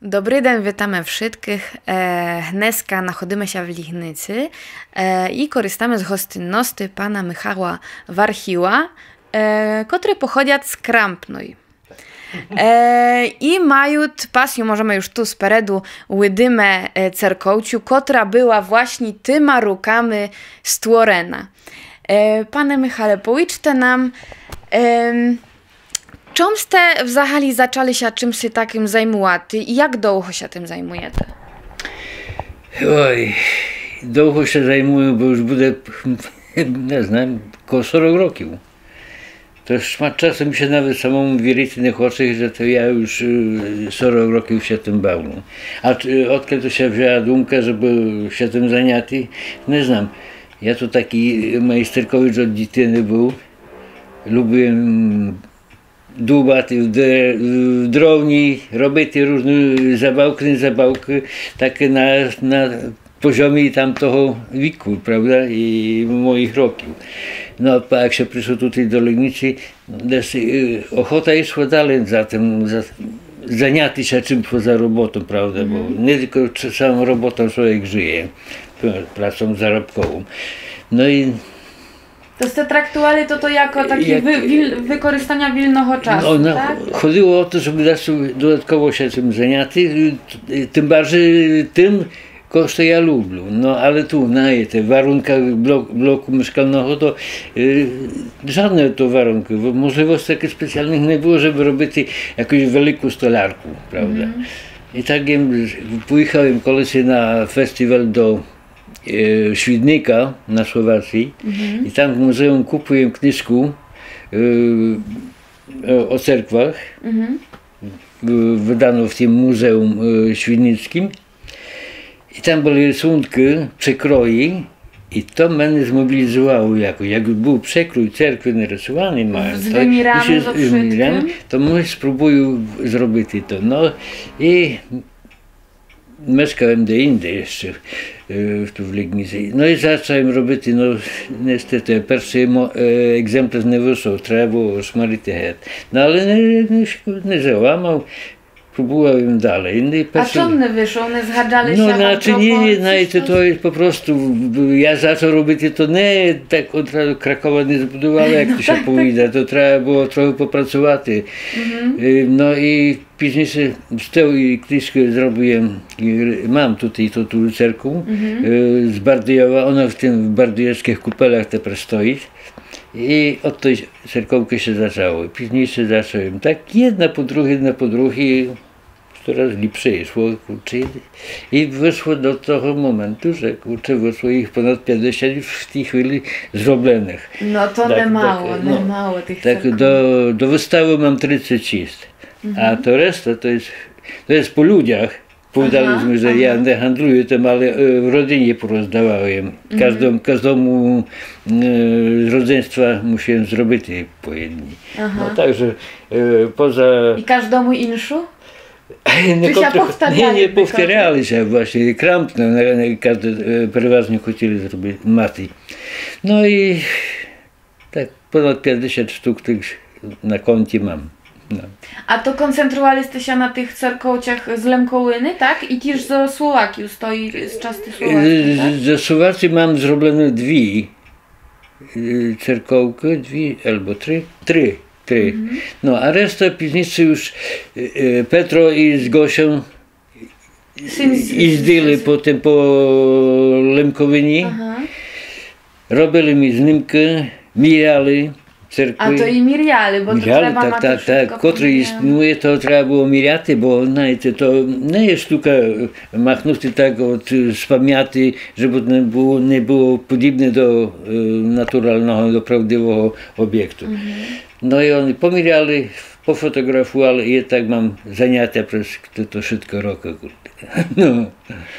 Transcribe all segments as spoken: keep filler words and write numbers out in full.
Добрый ден, витаме вшыткых. Е, днеска находиме ся в Лігниці, е, і користаме з гостинности пана Михала Вархіла, е, котры походят з Крампной. Е, і мают пасню, можеме юж ту спереду видиме, е, церковцю, котра была власні тыма руками створена. Е, пане Михале, повічте нам, ем, чом сте взагалі зачали ся чимси такым займувати і як довго ся тым займуєте? Ой, довго ся займую, бо юж буде, не знам, коло сорок років. То шмат часу мі ся навет самому вірити не хоче, же то я юж, е, сорок років ся тым бавлю. А ч-, одкель то ся взяла думка, жебы ся тым заняти, не знам. Я то такій майстерковіч од дітины был. Любив єм дубати в дре-, в дровні, робити ріжны забавкы, не забавкы, такы на, на позьомі тамтого віку, правда, і моіх років. Но, а як ся пришло тутай до Лігниці, десь, е, охота ішла дале за тым, за, заняти ся чымсь поза роботом, правда, бо не тілько ч-, самом роботом чловек жыє, п-, працом заробковом. Но і То сте трактували тото яко таке выкористаня вільного часу, так? Ходило о то, жебы десь додатково ся чымсь заняти, е, тым баржей тым, кого што я люблю. Но але ту, на тых варунках блок-, блоку мешкалного, то, е, жадне то варункы, можливосцей такых спеціалных не было, жебы робити якусь велику столярку, правда? І так єм, поіхал єм колиси на фестівал до е, Швідника на Словації. І там в музеум купил єм книжку, е, е, о церквах, в-, выдану в тым музеум, е, швідницкым. І там были рисункы, прекрої, і то мене змобілізовало якось. Як был прекрой церкви нарисований, маю, з вымірами, зо вшыткым, то може спробую зробити то. Но і мешкал єм де інде іщы, е, ту в Лігниці. Но і зачал єм робити, но, нестети, першый мо-, е, екземпляр не вышол, треба было шмарити гет. Но але не, не, не заламал, пробувал єм дале. І не... А чом не вышол? Не згаджали ся вам пропорції? Но, значыт, ні, ні, знаєте, то є по просту, я зачал робити, то не так одразу Кракова не збудували, як то ся повіда, то треба было трохы попрацовати. Е, но і Пізнійше з тієї книжкы зробил єм, і мам тутай ту, ту люцерку, е, з Бардыйова, она в тым, в бардыйовскых купелях тепер стоіт. І од той церковкы ся зачало. Пізнійше зачал єм так, єдна по другій, єдна по другій, кораз ліпше ішло, курчы. І вышло до того моменту, же, курчы, вышло іх понад пятдесят в тій хвили зробленых. Но то немало, немало тых церков. Так, до, до выставы мам тридцет шіст. А то решта, то є, то є по людях. Повідали зме, же я не гандлюю тым, але, е, в родині пороздавал єм. Каждому, каждому, е, з родзенства мусил єм зробити по єдній. Но, так же, е, поза... І каждому іншу? Ци ся повторяли? Ні, ні, повторяли ся власні. Крампно, на, на, кажды, е, переважні хотіли зробити, мати. Но і так, понад пятдесят штук тых на конті мам. Но. А то концентрували сте ся на тых церковцях з Лемковины, так? І тіж зо Словакіі, з той, з части Словакіі, так? З-, зо Словакіі мам зроблены дві, е, церковкы, дві альбо три, три, три. Но, а решта пізнійше юж, е, е, Петро і з Гошом їздили потім по Лемковині, робили мі знимкы, міряли церкви. А то і міряли, бо то треба мати вшытко поміряне. Котрый існує, то треба было міряти, бо, знаєте, то не є штука, е, махнути так од, е, з памяти, жебы не было, не было подібне до, е, натуралного, до правдивого обєкту. Но і они поміряли, пофотоґрафували і так мам занятя през то, то вшытко рокы, курде. Но.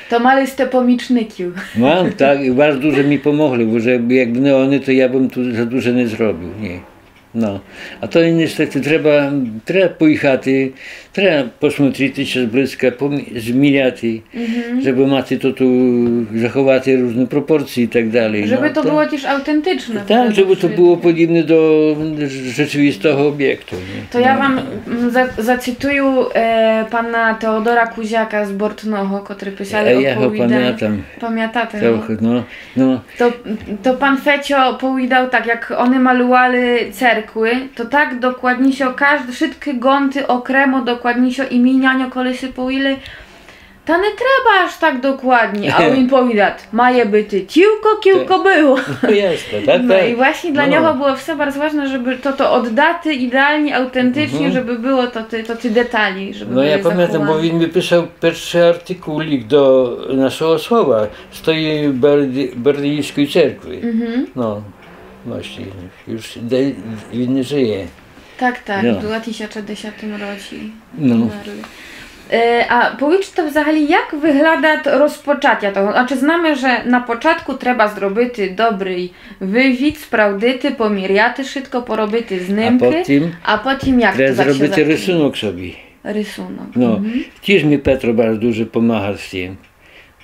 То мали сте помічників. Мам, так, і барз дуже мі помогли, бо же якбы не они, то я бым ту за дуже не зробил, ні. Но. А то і нестети треба, треба поіхати, Треба посмотрити ся зблизька, помі-, зміряти, жебы мати то ту, заховати різні пропорції і так далей. Жебы то было тіж автентичне. Так, жебы то было подібне до rzeczywistego obiektu, nie? To ja wam, mm, za-, zacytuję, e, pana Teodora Kuziaka z Bortnego, który pisał... Ja go pamiętam. Pamiętacie, no? Trochę, no. No. То, то пан Фецьо повідав так, як они малювали церкви, то так докладнісьо кажд-, вшыткі ґонты окремо докладнісьо і ми няньо колиси повіли: „Та не треба аж так докладні“, а він повідат: „Має быти тілько, кілько было“. No jasne, tak, tak. No i właśnie dla niego było все bardzo ważne, żeby to, to oddać idealnie, autentycznie, żeby było to te, to te detale, żeby były zachowane. No ja pamiętam, bo він mi pisał pierwszy artykuł do naszego słowa, стої Берди-, Бердинської церкви. No, właśnie, już de-, він не żyje. Так, так, у два тисячі десятому році вмерли. Е, а повіджте взагалі, як выглядат розпочатя того? Значыт, знаме, же на початку треба зробити добрый вывід, справдити, поміряти вшытко, поробити знимкы, а потім як то так ся зачыне? Треба зробити рисунок собі. Рисунок. No, тіж mi Петро bardzo дуже помагат з тым.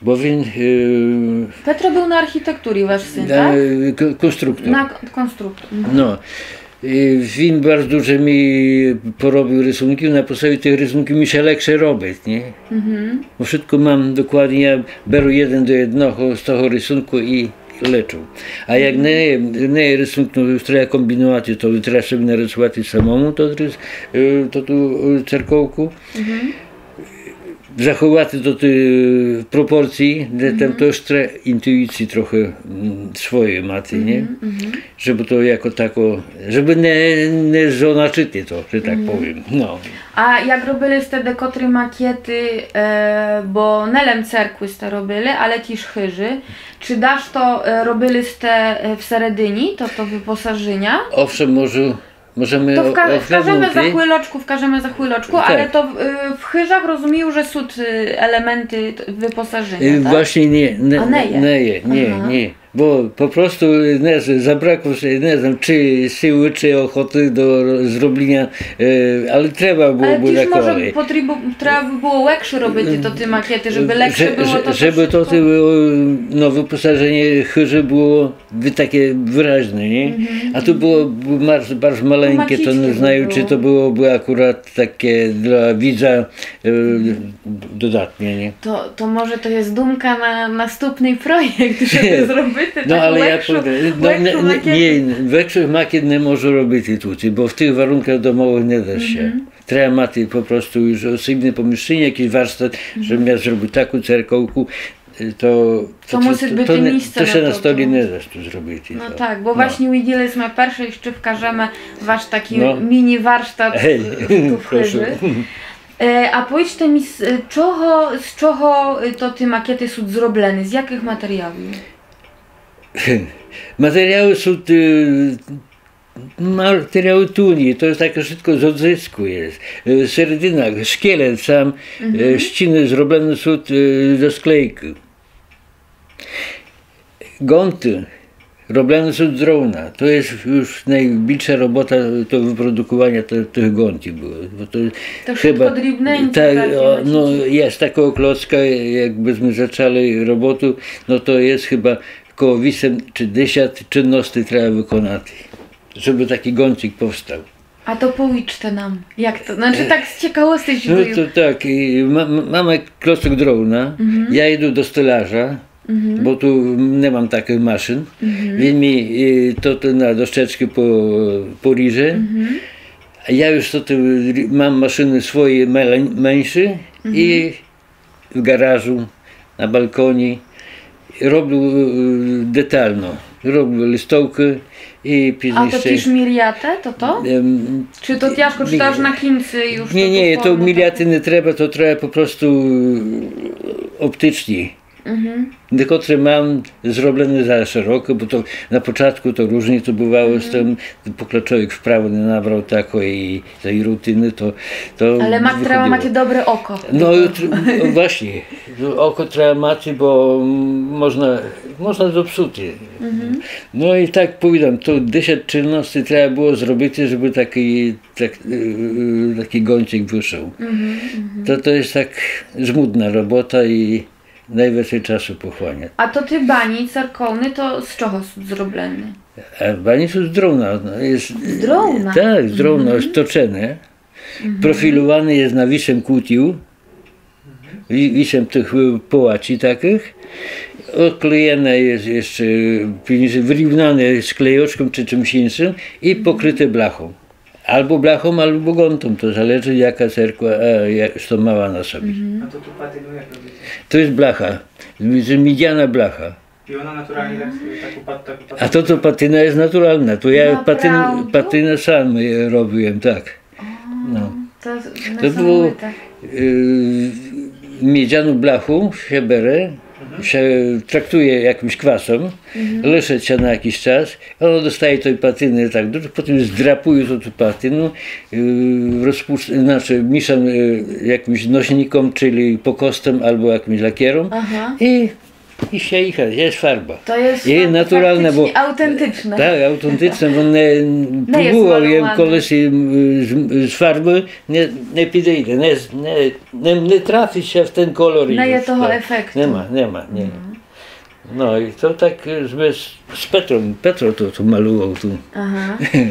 Бо він, е, Петро быв на архітектурі, ваш сын, так? Е, к-, конструктор. На к-, конструктор. No. І він bardzo дуже mi поробив рисунків, на підставі тых рисунків mi ся легше робить, ні? Бо вшытко мам докладні, я беру єден до єдного з того рисунку і лечу. А як не, не рисунок, ну, треба комбінувати, то треба собі нарисувати самому то, е, то ту, е, церковку. Заховати то ті пропорції, де там то ще інтуїції трохи, м, своєї мати, ні? Жебы то яко тако, жебы не, не зоначити то, же так повім. No. А як робили сте декотры макеты, е, бо не лем церкви сте робили, але тіж хыжы, ци дашто, е, робили сте, е, всередині, то, то выпосажыня? Owszem, może Możemy... To wka-, wkażemy za chwileczku, wkażemy za chwileczku, ale to w, y, w chyżach, rozumiem, że są, y, elementy t-, wyposażenia, tak? Właśnie nie, nie, nie, nie, nie. Bo po prostu nie, zabrakło się, nie wiem, czy siły, czy ochoty do ro-, zrobienia, e, ale trzeba było, ale też może potrzeba by było lepsze robić to, te makiety, żeby lepsze było to, żeby to wszystko, no, wyposażenie chyży było wy-, takie wyraźne, nie? A tu było, było bardzo, bardzo maleńkie, to nie znaju, czy to byłoby akurat takie dla widza, e, dodatnie, nie? To, to może to jest dumka na następny projekt, żeby zrobić taką lepszą, lepszą makietę. No, ale ja powiem, no, nie, nie, nie, lepszych makiet nie może robić tutaj, bo w tych warunkach domowych nie da się. Trzeba mieć po prostu już osobne pomieszczenie, jakiś warsztat, żebym ja zrobił taką cerkołku, to, to, to, to, to się na stole nie da tu zrobić. No tak, bo właśnie widzieliśmy pierwsze, jeszcze wkażemy wasz taki mini warsztat tu w chyży. E, a powiedzcie mi, z, e, czego, z czego, e, to te makiety są zrobione? Z jakich materiałów? Materiały są, e, Materiały tłunie, to jest takie wszystko z odzysku jest. E, serdyna, szkielet sam, e, ściany zrobione są, e, ze sklejki. Gąty robione są z drewna. To jest już największa robota do wyprodukowania te, tych gąti było. Bo to jest to chyba wszystko drobne, tak, takie, o, no, jest takiego klocka, jakbyśmy zaczęli robotę, no to jest chyba koło osiem czy dziesięć czynności trzeba wykonać. Żeby taki gącik powstał. A to powiedzcie nam, jak to, znaczy tak z ciekawości, czy to... No to tak, i ma-, ma-, mamy klocek drewna, ja idę do stolarza, bo tu nie mam takich maszyn, więc mi, y, to, to na doszczeczkę po-, poriże. Ja już to, to mam maszyny swoje mele-, mniejsze i w garażu, na balkonie. Robił, e, detalno. Robił listowki i później... A to jeszcze też mierzicie, to, to? Em, czy to ciężko, czy to aż na końcu już nie, to nie, to mierzić nie trzeba, to trzeba po prostu, e, optycznie. Некотры мам зроблены за шыроко, бо то на початку то ріжні то бывало з тым, покы чловек вправы не набрал такой, той рутины, то, то... Але мати треба мати добре око. Но, власьні, око треба мати, бо можна, можна зопсути. Но і так повідам, то десять чынности треба было зробити, жебы такій, так, е, такій гончик вышол. То, то єст так жмудна робота і найвеце часу похланя. А то тоты бані церковны, то з чого сут зроблены? А бані сут з древна, но, єст... З древна? Так, з древна, сточене, профілюване єст на вісем кутів, ві-, вісем тых, е, полаці такых, оклеєне єст іщы, пізніше вырівнане склейочком ци чымсь іншым і покрыте бляхом. Альбо бляхом, альбо гонтом, то залежыт, яка церква, е, я-, што мала на собі. А то ту патину як робите? То єст бляха, з-, мідзяна бляха. І она натуралні так, так упад-, так упад-. А то, то патина єст натурална, то я патин-, патина сам, е, робив, так. Но. То было, е, мідзяну бляху ся бере, ся трактує якымсь квасом, лишыт ся на якысь час, оно достає той патины так дуже, потім здрапує ту, ту патину, е, розпус-, значыт, мішам, е, якымсь носником, чылі покостом альбо якымсь лакєром і, і ся їх, єст фарба. То єст натуралне, бо... Аутентичне. Так, аутентичне, бо не, не пробувал єм колиси, м, з, з фарбы, не, не підыйде, не, не, не, не трафит ся в тен колор. Не є того ефекту. Нема, нема, ні. Но і то так, е, зме з, з Петром, Петро то, то малювал ту.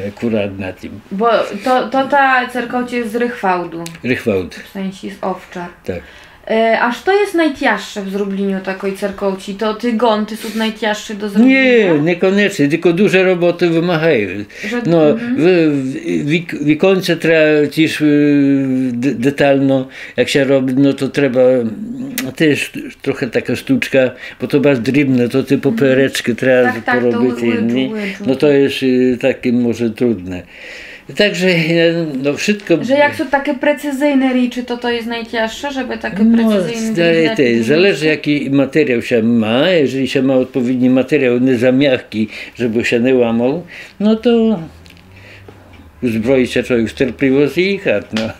Акурат на тым. Бо то, то та церковци з Рихвалду. Рихвалд. В сенсі з Овчар. Так. Е, а што єст найтяжше в зробліню такой церковци? То тоты гонты сут найтяжшы до зробліня? Ні, неконечні, тілько дуже роботы вымагают. Но, ві-, ві-, віконця треба тіж, е, д-, детално, як ся робит, но то треба, м, тіж трохы така штучка, бо то барз дрібне, то тоты поперечкы треба поробити, ні? Но то єст, е, таке може трудне. Так же, е, но, вшытко... Же як сут такы прецизийны річы, то то єст найтяжше, жебы такы прецизийны... Залежыт, якій матеріял ся ма, єжели ся ма одповідній матеріял, не за мягкій, жебы ся не ламал, но то узброіт ся чловек в терплівост і їхат, но.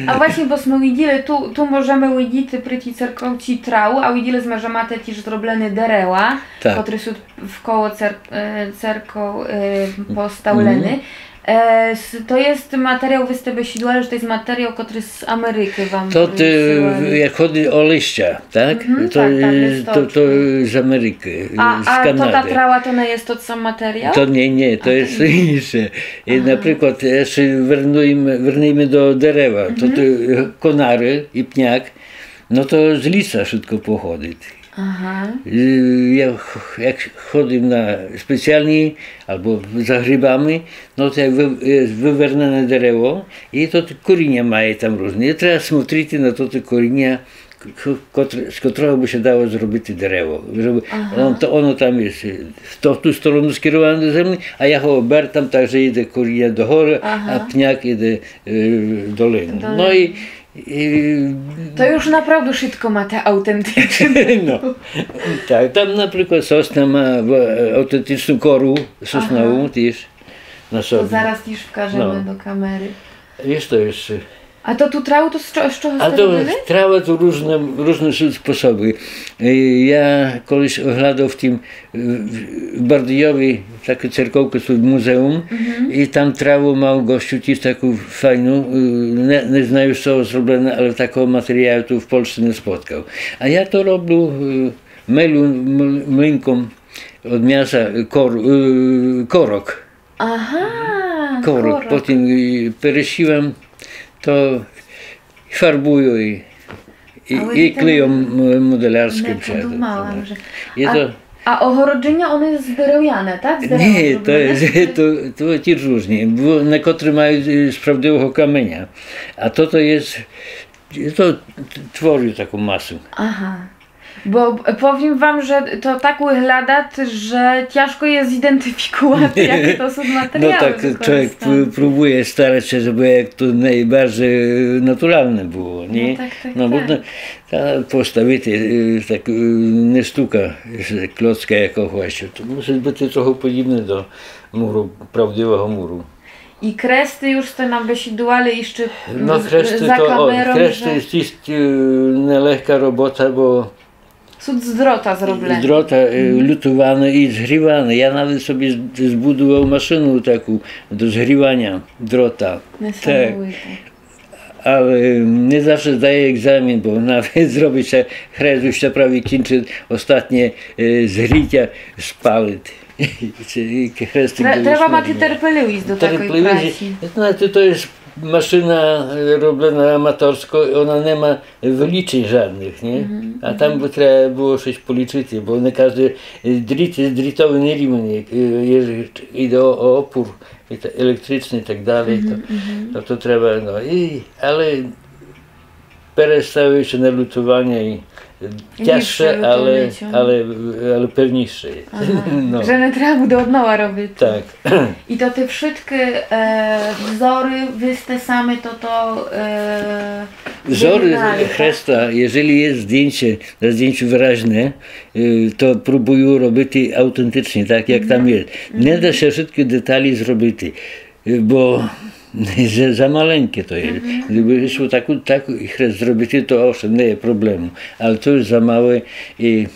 А власьні, бо сме виділи, ту, ту можеме видіти при тій церковци траву, а виділи сме, же мате тіж зроблены дерева, котры сут вколо цер-, е, церков, е, поставлены. Е, с-, то єст матеріял, вы сте бесідували, же то єст матеріял, котрий з Америкы вам присылали. То тоты, е, як ходит о листя, так? То, то, то з Америкы, з Канады. А, а то та трава, то не єст тот сам матеріял? То ні, ні, то єст інше. І, наприклад, іщы вернуєме, вернуєме до дерева. То тоты, е, конары і пняк, но то з ліса вшытко походит. Ага. Е, я х-, як ходив на спеціалні, альбо за грибами, но то як вы-, е, вывернене дерево, і то коріня має там ріжны. І треба смотрити на то, то коріня, к-, котр-, з котрого бы ся дало зробити дерево. Жебы... Ага. Оно, то оно там єст, е, в ту, в ту сторону скероване до землі, а я го обертам, так же іде коріня до горы, а пняк іде, е, в долину. Долину. Но і І... То уж направду вшытко мате аутентичне. Но. Так, там, наприклад, сосна ма, е, аутентичну кору, соснову тіж на собі. То зараз тіж вкажеме до камеры. Єст то іщы. А то ту траву то з чо-, з чого сте робили? А то трава то ріжны, ріжны сут способы. Е, я колись оглядал в тым в, в Бардийові такы церковкы сут музеум і там траву мал гостю тіж таку файну, е, не, не знаю, з чого зроблену, але такого матеріялу ту в Польсце не споткал. А я то роблю, е, мелю, мл-, млинком од мяса, е, кор-, е, корок. Ага, корок. Потім, е, пересівам то фарбую і, і, і клею м-, моделярскы. Не подумала, же. А, а огороджыня, оно єст деревяне, так? Ні, то єст, то, то ті ріжні, бо некотры мають, е, з правдивого каменя, а то, то єст, то творю таку масу. Ага. Бо, е, повім вам, же то так выглядат, же тяжко є зідентифікувати, якы то сут матеріялы выкористані. Но так, чловек пру-, próbuje starać się, żeby jak to najbardziej naturalne było, nie? No tak, tak, tak. No bo to, ta postawić, e, tak, e, nie sztuka, że klocka jakogos, to musi być trochę podobne do muru, prawdziwego muru. І кресты юж сте нам бесідували іщы за камером, же... No, chresty to, o, chresty jest, jest, e, nielehka robota, bo Сут з дрота зроблены. З дрота, е, лютуваны і згріваны. Я навет собі з-, збудував машыну таку до згріваня дрота. Несамовите. Так. Але не завше здає екзамен, бо навет зробит ся хрест, юж ся праві кінчит, остатнє, е, згрітя спалит. Хрестик... Треба мати терпеливіст до такой праці. Терпеливіст. Знаєте, то є машына, е, роблена аматорско, і она не ма вылічень жадных, не? А там бы треба было штось полічыти, бо не каждый дріт є дрітовый нерівный, е, єсли іде о, о опур, і та-, електричный і так далей, то, то, то треба, но, і, але переставив ся на лютованя і тяжше, але, але, але певнійше є. Ага. Но. Же не треба буде однова робити. Так. І то тоты вшыткы, е, взоры, вы сте самы то, то, е, вигинали, так? Взоры хреста, єжели є здїнчє, на здїнчю выразне, е, то пробую робити автентичні, так як там є. Не да ся вшыткы деталі зробити, е, бо за, за маленьке то є. Якбы шло так, так хрест зробити, то овшем, не є проблему. Але то юж за мале і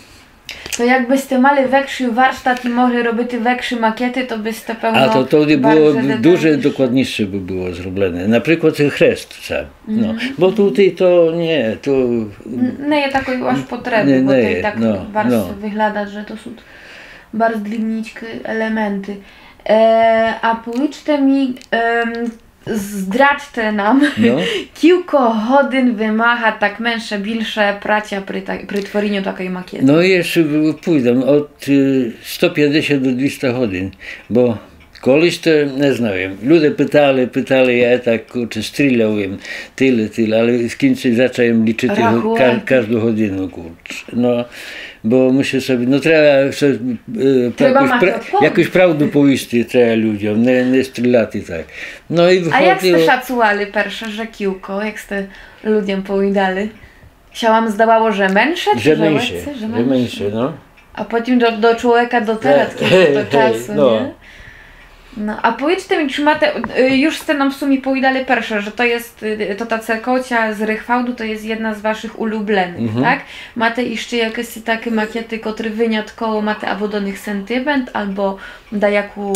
То якбы сте мали векшый варштат і могли робити векшы макеты, то бы сте певно... А то, то бы было дуже докладнійше бы было зроблене. Наприклад, хрест сам. Но. Бо туй і то не, то... Н-, не є такой аж потребы, бо то і так барз выглядат, же то сут барз дрібнічкы елементы. Е, а повічте мі, ем, Здрадте нам, кілько годин вымага так менше-більше праця при та-, при творіню такой макеты? Но, єст, повім, од, е, сто пятдесят до двіста годин, бо колись то не знав єм. Люде питали, питали, я так, курче, стріляв єм, тиле, тиле, але в кінци зачав єм лічыти ка-, кажду годину, курче. Но, бо мушу собі, но, треба собі, е, якусь правду повісти треба людям, не, не стріляти так. Но і... А як сте шацували перше, же кілько, як сте людям повідали? Ся вам здавало, же менше, чи же менше? Же менше, но. А потім до, до чловека дотерат, кілько то часу, но. Но, а повічте мі, чи мате, е, юж сте нам в сумі повідали перше, же то єст, е, то та церквоця з Рихвалду, то єст єдна з вашых улюбленых, так? Мате іщы якісь такы макеты, котры вынятково мате або до них сентимент, або даяку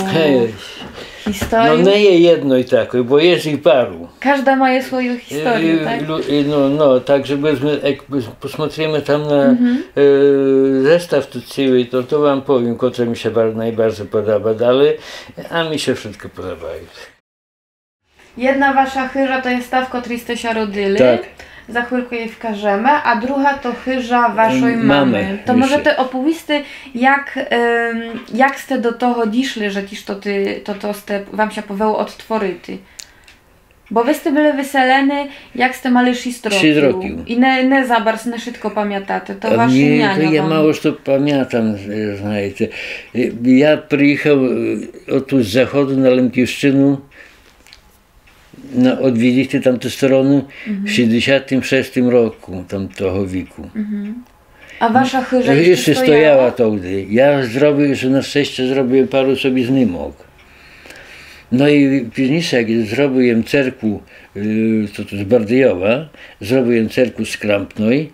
історию? Но, не є єдной такой, бо єст їх пару. Кажда має свою історию, так? Е, лю-, е, но, но, так же, повіджме, як посмотриме там на, е, зестав тот цілий, то, то вам повім, котре мі ся бар-, найбаржей подобат, але, а мі ся вшыткы подобают. Єдна ваша хыжа то єст та, в котрій сте ся родили. Так. За хвильку єй вкажеме, а друга то хыжа вашой мамы. То можете оповісти, як, ем, як сте до того дішли, же тіж то ты, то, то сте, вам ся повело одтворити? Бо вы сте были выселены, як сте мали шіст років. Шіст років. І не, не за барз, не вшытко памятате, то вашы няньо вам. Ні, то я мало што памятам, е, знаєте. Е, я приіхав, е, отут з заходу на Лемківщыну, на, одвідати тамту сторону в шістдесятым шестым року тамтого віку. А ваша хыжа іщы стояла? Іщы стояла тогды. Я зробив, же на щестя зробив пару собі знимок. Но і пізнійше, як зробив єм церкву, е, то, то з Бардийова, зробив єм церкву з Крампной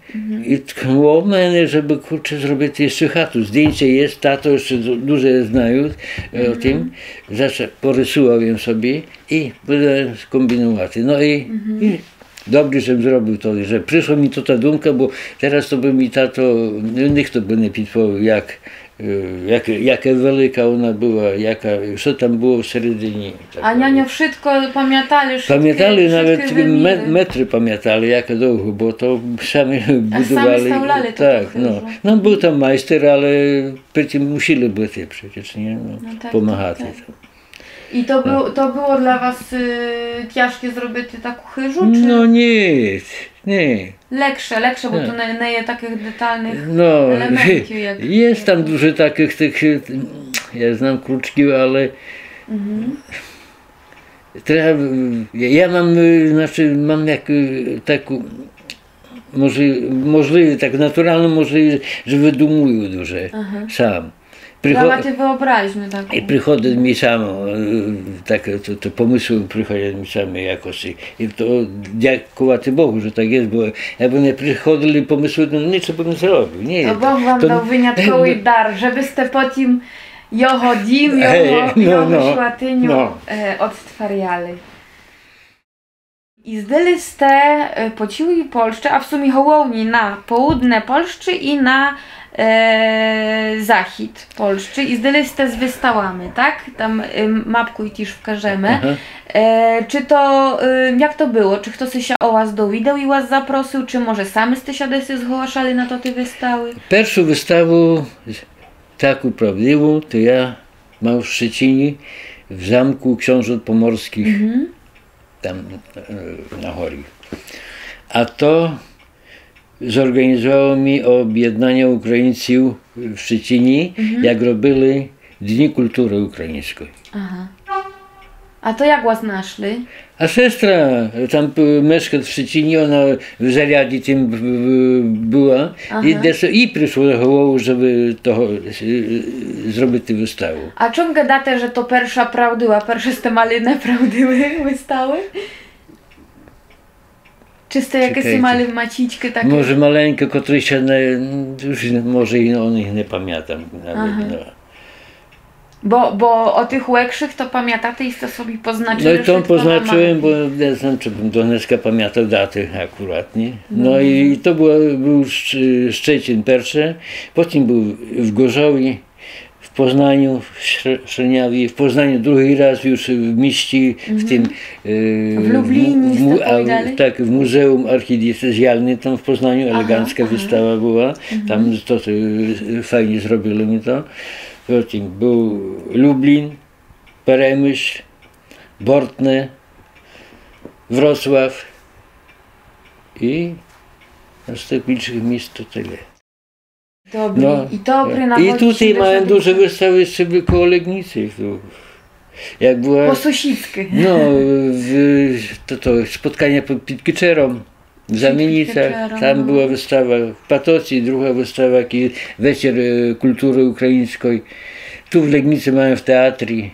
і тхнуло мене, жебы, курче, зробити іщы хату. Здїнчє єст, тато іщы ду-, дуже знают, е, о тым. Зачав, порисував єм собі і буду комбінувати. Но і, і Добрі, жем зробив то, же пришло мі то та думка, бо тераз то бы мі тато, ніхто бы не підповів, як, е, як, яка велика она была, яка, што там было в середині. А няньо вшытко памятали, вшыткы, вшыткы выміры, так? Памятали, навет ме-, метры памятали, як довго, бо то самы будували. А самы ставляли то. Так, то, но. Но, быв там майстер, але притім мусили быти, прецеж, ні? Но, помагати. Так. І то было, то было для вас, е, тяжке зробити таку хыжу, чи? Но ні, ні. Легше, легше, бо то не, не є такых детальных елементів, як... Є там дуже такых тых, е, я знам кручків, але треба, я, я мам, е, значыт, мам як, е, таку, може, можливо, так натурално, може, же выдумую дуже сам. Треба мати выображню таку. І приходит мі само, е, так, то, то помыслы приходят мі самы якоси. І то дякувати Богу, же так є, бо якбы не приходили помыслы, но ніч бы не зробив. Ні, то Бог вам дав вынятковый дар, жебы сте потім його дім, його, його святыню, е, одтваряли. Їздили сте, е, по цілій Польщы, а в сумі головні на поудне Польщы і на, е, захід Польщы. Їздили сте з выставами, так? Там, е, мапку тіж вкажеме. Е, чи то, е, як то было? Чи хтоси ся о вас довідав і вас запросив, чи може самы сте ся десь зголошали на тоты выставы? Першу выставу, таку правдиву, то я мав в Щеціні, в замку ксьонжонт Поморскых. Там, е, на горі. А то зорґанізувало мі Обєднаня Українців в Щеціні, як робили Дні културы україньской. Ага. А то як вас нашли? А сестра там, е, мешкат в Щеціні, она в заряді тым, е, была. Ага. І десь їй пришло в голову, жебы того, е, зробити выставу. А чом гадате, же то перша правдива, перше сте мали неправдивы выставы? Чи сте якісь мали мачічкы такі? Може, маленькі, котры ся не, уж може і о них не памятам навет, но. Бо, бо о тых векшых то памятате і сте собі позначили. Но і то позначив єм, бо не знам, ци бым до днеска памятал даты акурат, ні? Но і то быв, быв Щ-, Щецін перше, потім быв в Ґорзові, в Познаню, в Ср-, Сриняві, в Познаню другій раз юж в місті, в тым, е, в Любліні, так, в музеум архідіцезіалным там в Познаню, елеґантска выстава была, там то, е, файні зробили мі то. Потім быв Люблін, Перемышль, Бортне, Вроцлав і з тых більшых міст то тыли. Добрі. Но. І то при нагоді сімдесятых. І тутай маю дуже выставы з коло Леґніцы. Як была... По сусідскы. Но, в-, то, то спотканя під, під Кычером. В Замініцях, там была выстава, в Патоці друга выстава, якій вечір, е, културы україньской. Ту в Леґніцы маю в театрі.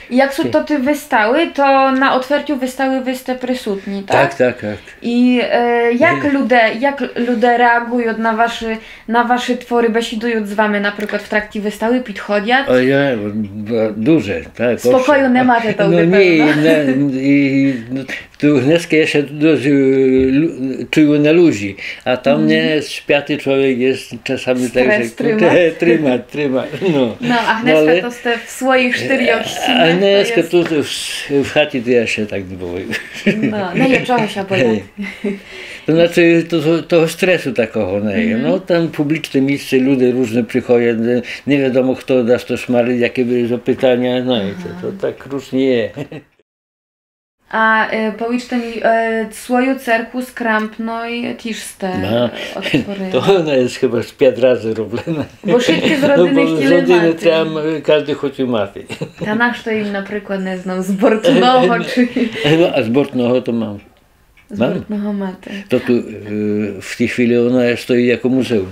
І як сут тоты выставы, то на отвертю выставы вы сте присутні, так? Так, так, так. І, е, як люде, як люде реаґуют на вашы, на вашы творы, бесідуют з вами, наприклад, в тракті выставы, підходят? А я, б-, дуже, так, спокою не мате, то... Но ні, не, і, і, но, Ту днеска єще дуже, е, лю-, чую на лузі, а там не з пяти чловек єст часами так, же тримат, тримат, но. Но, а днеска то сте в своіх штырьох стінах, а днеска ту в, в хаті то я ся так не бою. Но, не є чого ся бояти. То значыт, то, то, того стресу такого не є. Но, там публічне місце, люде ріжны приходят, не, не відомо, хто даст то шмарит, яке будут запытаня, но і то, то так ріжно є. А, е, повічте мі, е, свою церкву з Крампной тіж сте одтворили? То она єст хыба з пят разы роблена. Бо вшыткы з родины хтіли мати. З родины там, е, каждый хотів мати. Та нашто ім, наприклад, не знам, з Бортного чи... Но, а з Бортного то мам. З Бортного мате. То ту, е, в тій хвили она стоіт яко музеум.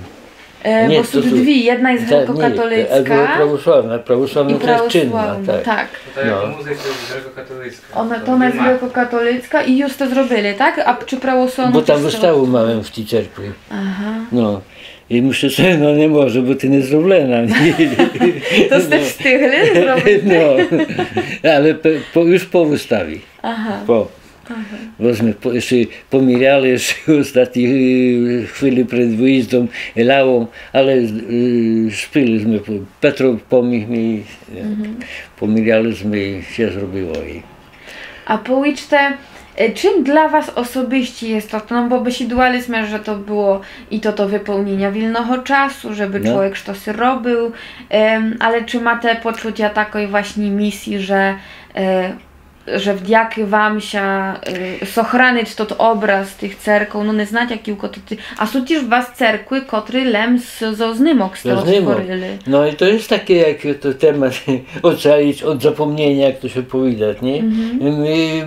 Е, бо сут дві, єдна єст грекокатолицка і православна. Православна то єст чинна, так. То як музей, то єст грекокатолицка. Она, то она єст грекокатолицка і юж то зробили, так? А чи православну тіж сте... Бо там выставу мали в тій церкви. Ага. Но. І мушу собі, но, не може быти не зроблена. То сте встигли зробити? Но. Але пе-, по, юж по выставі. Ага. По. Ага. Бо зме по-, іщы поміряли, іщы в остатній, е, хвили перед выїздом, е, ляло, але, е, спіли зме, Петро поміг мі, е, поміряли зме і ся зробило. І... А повічте, Е, чым для вас особисто єст то, но, бо бесідували сме, же то было і то, то выполнєня вільного часу, жебы чловек штоси робив, ем, але чы мате почутя такой власьні місиі, же, е, же вдякы вам ся, е, сохранит тот образ тых церков, но не знам, як кілько то ты, а сут тіж у вас церкви, котры лем з, зо знимок сте отворили. Но і то єст такє, як то тема оцаліц од запомнєня, як то ся повідат, нє? Мі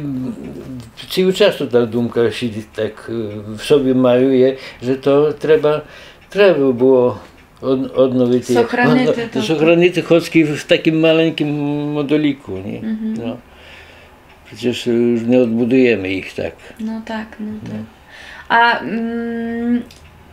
цілий час та думка сідит так, е, в собі маю, є, же то треба, треба было од-, одновити. Сохранити то. Сохранити хоцкі в такым маленькым модуліку, нє? Но. Прецеж, е, уж не одбудуєме іх так. Но так, но так. А, м,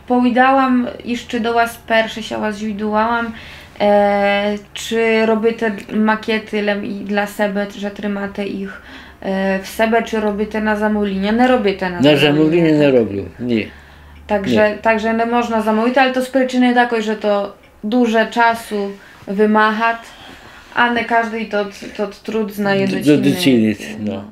повідала м іщы до вас, перше ся вас звідувала м, е, чы робите макеты лем і для себе, же тримате іх, е, в себе, чы робите на замовліня? Не робите на замовліня, так? На замовліня не роблю, нє. Так же, так же не можна замовити, але то з причыны такой, же то дуже часу вымагат, а не каждый тот, тот труд знає доцінити, но.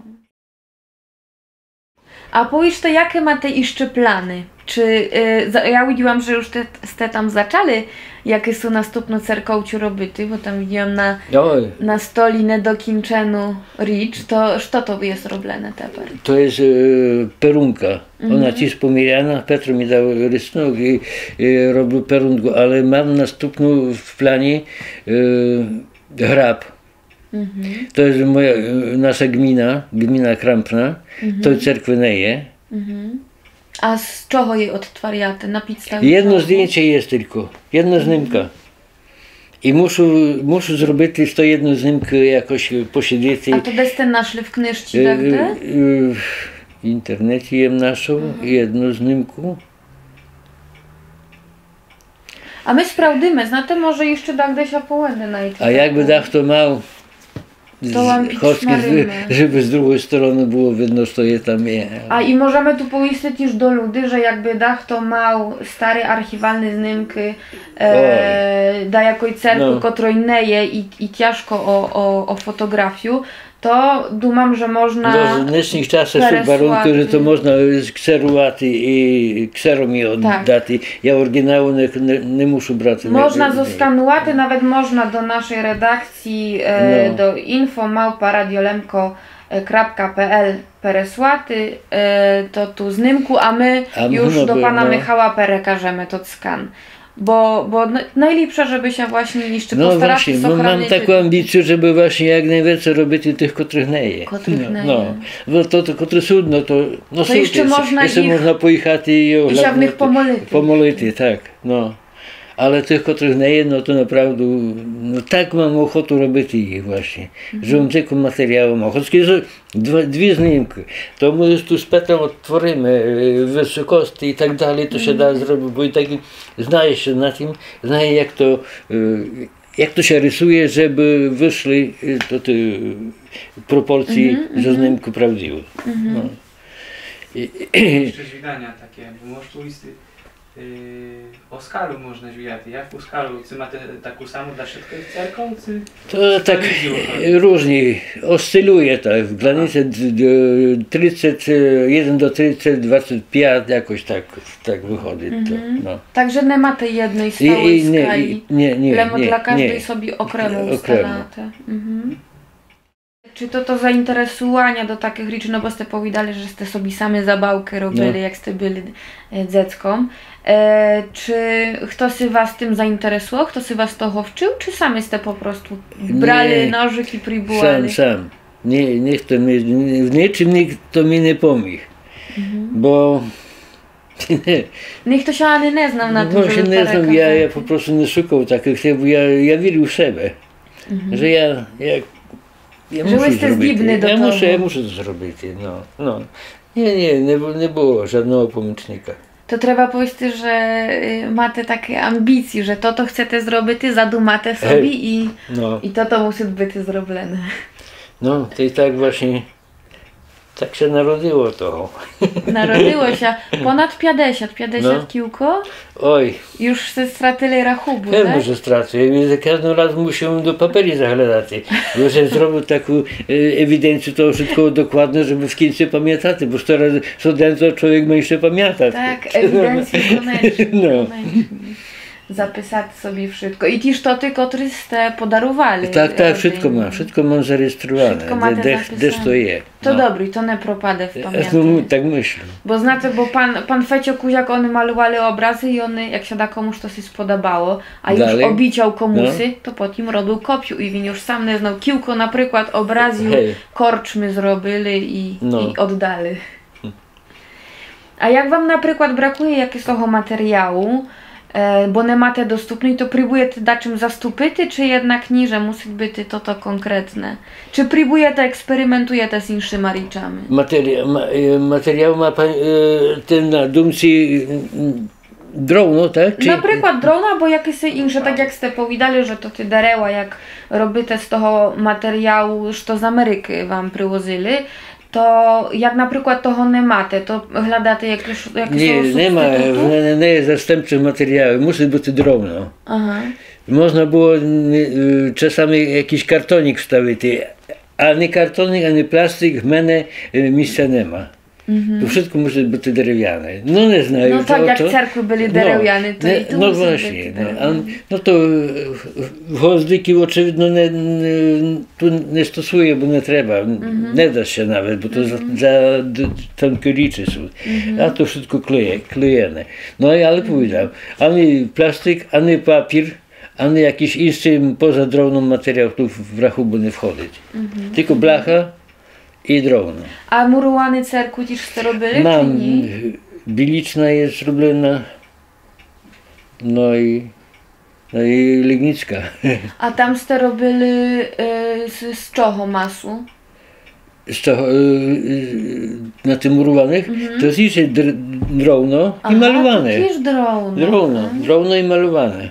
А повіджте, якы мате іщы планы? Чы, е, за-, я виділа м, же уж сте, сте там зачали якысу наступну церковцю робити, бо там виділа м на, на столі недокінчену річ, то што то є зроблене тепер? То єст, е, перунка. Она тіж поміряна, Петро мі дав рисунок і, і роблю перунку, але мам наступну в плані, е, граб. То єст моя, е, наша ґміна, ґміна Крампна, тот церкви не є. А з чого єй одтваряте? На підставі чого? Єдно здєнчє єст тілько, єдна знимка. І мушу, мушу зробити з тої єдної знимкы якоси, е, посідити. А то де сте нашли, в книжці, так де? Е, е, в інтернеті єм нашов єдну знимку. А мы справдиме, знате, може іщы дагде ся поведе найти. А якбы дахто мав, то вам хоц підшмариме, жебы з другой стороны было видно, што є там є. А і можеме ту повісти тіж до люди, же якбы дахто мав стары архівалны знимкы, е, даякой церкви, котрой не є і, і тяжко о, о, о фотоґрафію, то думам, же можна переслати. Но, в днешніх часах сут варункы, же то можна, е, сксерувати і ксером єй оддати. Я оріґіналу не, не, не мушу брати. Можна зосканувати, навет можна до нашой редакциі, е, до інфо малпа радіолемко крапка пе ел переслати, е, то ту знимку, а мы юж до пана Михала перекажеме тот скан. Бо, бо н-, найліпше, жебы ся власьні іщы постарати сохранити. Но власьні, мам таку амбіцию, жебы власьні як найвеце робити тых, котрых не є. Котрых не є. Но, то, то, котры сут, но то, но то сут, іщы можна поіхати і оглянути. І ся в них помолити. Помолити, так, но. Але тых, котрых не є, но то направду, но так мам охоту робити іх власьні. Жебым тілько матеріалу мав. Хоц Дв-, дві знимкы. То мы ту з Петром одтвориме, е, высокости і так далей, то ся да зробити, бо і так знає ся на тым, знає, як то, е, як то ся рисує, жебы вышли, е, то, тоты пропорциі зо знимкы правдивы. Но. І, і іщы звіданя такє, бо мож ту істи Е, о скалу можна звідати. Як у скалу? Ци мате таку саму для вшыткых церков, ци... То так ріжні, осцилює так, в ґраниці д-, д-, тридцет, е, єден до тридцет, двадцет пять, якоси так, так выходит то, но. Так же не мате єдной сталой скалі, лем для каждой собі окремо усталате. Чы тото заінтересуваня до такых річы, но бо сте повідали, же сте собі самы забавкы робили, як сте были, е, дзецком. Е, чы хтоси вас тым заінтересував, хтоси вас того вчыв, чы самы сте по просту брали ножык і прібували? Сам, сам. Ні, нихто мі, ні, в ничым нихто мі не поміг. Бо Нихто ся ани не знав на тым, жебы переказати. Я, я по просту не шукав такых, я, я вірив в себе, же я, я, я мушу зробити. Же вы сте здібны до того. Я мушу, я мушу то зробити, но, но. Ні, ні, не бу-, не было жадного помічника. То треба повісти, же, е, мате такы амбіциі, же тото хцете зробити, задумате собі і, і тото мусит быти зроблене. Но, то і так власьні. Так ся народило того. Народило ся понад пятдесят, пятдесят кілько? Ой. Юж сте стратили рахубу, так? Певно, же стратил. Я за каждым разом мусил до паперів заглядати. Бо же зробил таку, е, евіденцию того вшыткого докладно, жебы в кінци памятати, бо што раз, што ден, то чловек має іщы памятати. Так, евіденция конечна, конечна. Записати собі вшытко. І тіж тоты, котры сте подарували родині. Так, так, вшытко мам, вшытко мам зареєстроване. Вшытко мате записане. Де, де што є. То добрі, то не пропаде в памяти. Ну, так мыслю. Бо знате, бо пан, пан Фецьо Кузяк, они малювали образы і они, як ся дакому штоси сподобало, а юж обіцял комуси, то потім робил копію і він юж сам не знал, кілько, наприклад, образів корчмы зробили і, і оддали. А як вам, наприклад, бракує якогось того матеріалу, е, бо не мате доступный, то прібуєте дачым заступити, чи єднак ні, же мусит быти тото конкретне? Чи прібуєте, експериментуєте з іншыма річами? Матері-, ма-, е, матеріал ма пан, е, тен на думці, м, дровно, так? Чи... Наприклад, дровно, або якесь інше, так як сте повідали, же тоты дерева, як робите з того матеріалу, што з Америкы вам привозили, То як, наприклад, того не мате, то глядате якысь, якысь субституту? Ні, не ма, в мене не є заступных матеріалів, мусит быти дровно. Ага. Можна было, е, часами якысь картонік вставити, ани картонік, ани пластик в мене, е, місця не ма. Мгм. То вшытко мусит быти деревяне. Но, не знаю, то... Но так, як церкви были деревяне, то і ту мусит быти деревяне. Но, власні, но, а, но то, е, в, в Гвоздикы, очевидно, не, не, ту не стосує, бо не треба, не да ся навет, бо то за, за д-, тонкі річы суть. А то вшытко клеє-, клеєне. Но і, але повідам, ани пластик, ани папір, ани якысь іншы поза дровном матеріал ту в, в рахубу не входит. Тілько бляха і дровно. А мурованы церкви тіж сте робили, чи ні? Мам, е, білічна є зроблена, но і Но і Лигніцка. А там сте робили, е, з, з чого масу? З чого, е, е, на тых мурованых? Мгм. То є іщы др-, дровно і малюване. Ага, то тіж дровно. Дровно, дровно і малюване.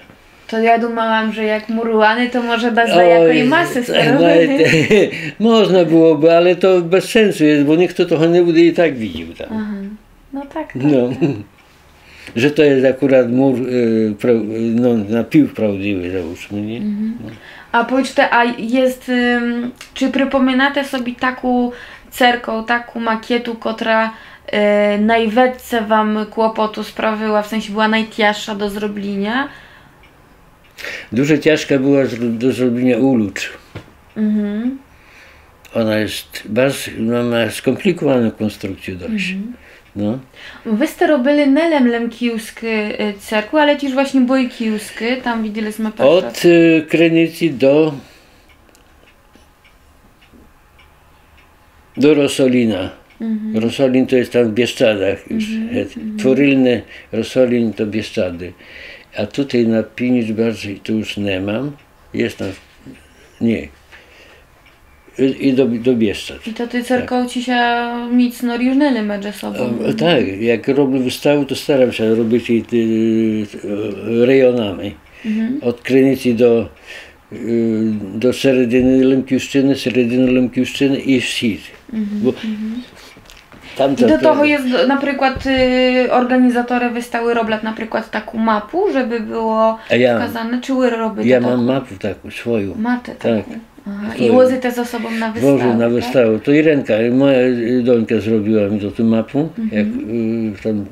То я думала, же як муроване, то може без даякой масы сте робили. Ой, знаєте, можна было бы, але то без сенсу є, бо ніхто того не буде і так виділ там. Ага. Но так, так, так. Же to jest akurat mur, e, pra-, no, na pił prawdziwy, załóżmy, nie? Mhm. No. А повіджте, а єст, ем, чи припоминате собі таку церков, таку макєту, котра, е, найвеце вам клопоту справила, в сенсі была найтяжша до зробліня? Дуже тяжка была зр-, до зробліня Улуч. Mhm. Ona jest bardzo, no, ma skomplikowaną konstrukcję dość. Mhm. No. Вы сте робили не лем лемківскы, е, церкви, але тіж власні бойківскы, там виділи сме перше. Od, e, Krynicy do, do Rosolina. Mhm. Rosolin to jest tam w Bieszczadach już. Mhm, mhm. Tworylne, Rosolin to Bieszczady. A tutaj na pieniądz bardziej to już nie mam. Jest tam, nie. I, i do, do Bieszczad. І то ты церков ци ся міцно ріжнили медже собом. E, tak, jak robię wystawę, to staram się robić i, e, rejonami. Mhm. Od Krynicy do, e, do середины Лемківщины, середины Лемківщины і вхід. Mhm, mhm. Бо там... І до того єст, наприклад, е, орґанізаторы выставы роблят, наприклад, таку мапу, жебы было вказане, чи вы робите таку? А я, я мам мапу таку, свою. Мате таку? Так. Ага. Свою. І возите зо собом на выставу, так? Вожу на выставу. То Іренка, моя, е, донька зробила мі ту, ту мапу, як, е, там